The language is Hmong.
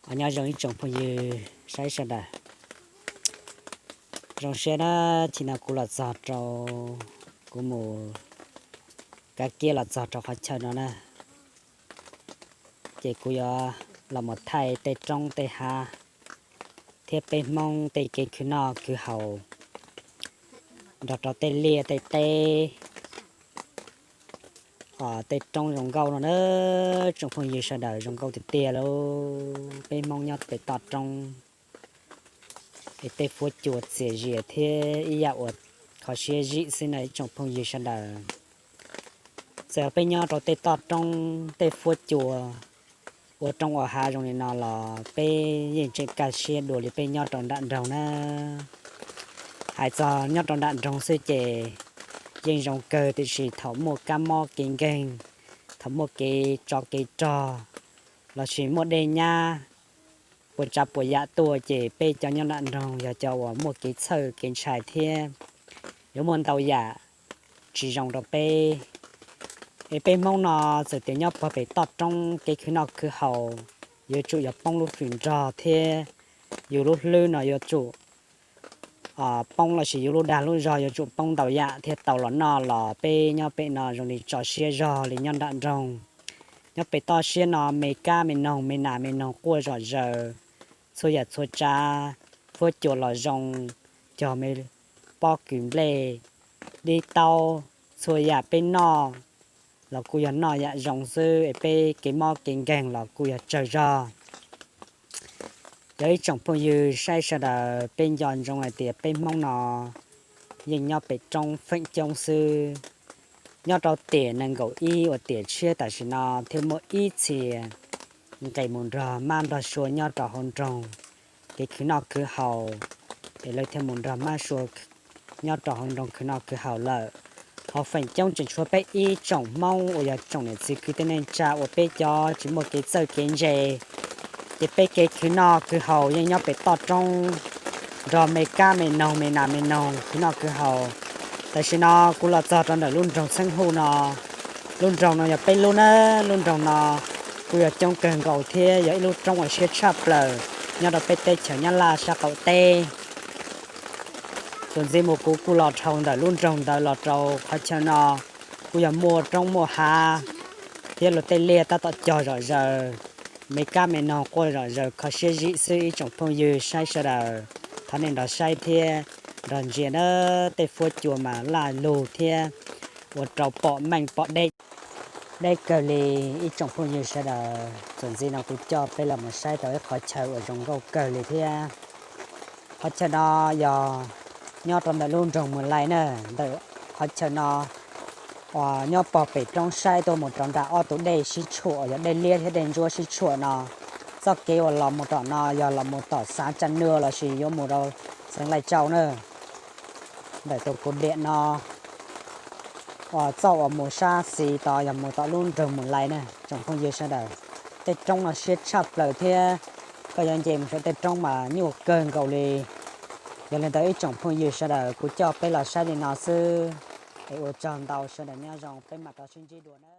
Nyob zoo ib tsoom phooj ywg saib sawv daws. Zoo siab na, thaum no kuv los txog rau, kuv mus kav kiab los txog rau qhov chaw no na, ces kuv yuav los mus thaij tej roob tej hav thiab peb Hmoob tej kev khwv noj khwv haus nrog rau tej liaj tej teb, tej roob zoo nkauj no na. Tsoom phooj ywg sawv daws, zoo nkauj tiag tiag lauj. Peb Hmoob nyob pem toj roob es tej fuab cua txias zias thiab ib yam uas kho siab zim xwb na ib tsoom phooj ywg sawv daws. Txawm peb nyob rau tej toj roob tej fuab cua ua roob ua hav zoo li no los peb yeej tseem kaj siab dua li peb nyob rau nram nroog na. Hais txog nyob rau nram nroog xwb ces yeej zoo kawg, tiam sis thaum muaj kab mob kev nkeeg, thaum muaj kev tsov kev rog lossis muaj dej nyab puas tsav puas yam tuaj ces peb cov nyob nram nroog yog cov uas muaj kev txhawj kev ntshai thiab yuav muaj ntau yam tsis zoo rau peb. Es peb Hmoob no txawm tias nyob pog pem toj roob, kev khwv noj khwv haus yuav tsum yog poob lub hws nrog thiab yus lub hlwb no yuav tsum poob lossis yus lub dag lub zog yuav tsum poob ntau yam thiaj tau los noj los peb nyob pem no zoo li tso siab zog li nyob nram nroog. Nyob pem toj siab no me kab me noog me nas me noog quaj zom zaws, txhua yam txhua tsav, fuab cua los zoo, cog me pob kws nplej, dib taub, txhua yam peb noj los kuj yog noj yam zoo xwb es peb kev mob kev nkeeg los kuj yog tsawg zog. Yog ib tsoom phooj ywg saib sawv daws, peb nco ntsoov hais tias peb Hmoob no yeej nyob pem roob feem coob xwb. Nyob rau tiam nees nkaum ib uas tiam tshiab tam sim no thiaj muaj ib txhia nqes mus nrog mab nrog sua nyob rau hauv nroog kev khwv noj khwv haus, es lawv thiaj mus nrog mab sua nyob rau hauv nroog khwv noj khwv haus lawm. Ho feem coob tseem tshuav peb ib tsoom Hmoob uas yog tsoom niam txiv kwv tij neej tsa uas peb cov tsis muaj kev txawj kev ntse, ces peb kev khwv noj khwv haus yeej nyob pem toj roob nrog me kab me noog me nas me noog khwv noj khwv haus. Tam sim no kuv los txog rau ntawm lub nroog Txheeb Huj no. Lub nroog no yog peb lub na, lub nroog no kuj yog coob kawg nkaus thiab yog ib lub roob uas siab tshaj plaws nyob rau peb teb chaws Nyab Laj sab qaum teb. Txuas ntxiv mus kuv kuj los dhau ntawm lub nroog ntawd los rau qhov chaw no, kuj yog muaj roob muaj hav thiab luag tej liaj tab tom cog zom zaws, me kab me noog quaj zom zaws kho siab zim xwb ib tsoom phooj ywg saib sawv daws. Thov nej nrog saib thiab nrog ntsia na, tej fuab cua mas laj lug thiab ua rau pom meej pom deb, deb kawg li ib tsoom phooj ywg sawv daws. Txuas ntxiv no kuv coj peb los mus saib rau ib qhov chaw uas zoo nkauj kawg li thiab. Qhov chaw no yog nyob rau ntawm lub nroog Mus Lais na, ntawm qhov chaw no uas nyob pog pem roob saib tuaj mus rau nram ob tug dej sib tshuam, yog dej liab thiab dej ntsuab sib tshuam no. Txoj kev uas los mus tom no yog los mus tom xav Tsa Nua lossis yuav mus rau xeev Laij Tsau na. Ntawm tus kuv diam no uas txoj uas mus sab xis tod yog mus tom lub nroog Mus Lais na tsoom phooj ywg sawv daws. Tej roob no siab tshaj plaws thiab koj yuav nce mus saum tej roob mas nyuaj kawg nkaus li. Yog li ntawd ib tsoom phooj ywg sawv daws, kuv coj peb los saib li no xwb, es ua tsaug ntau, sawv daws nyob zoo, peb mam rov sib ntsib dua na.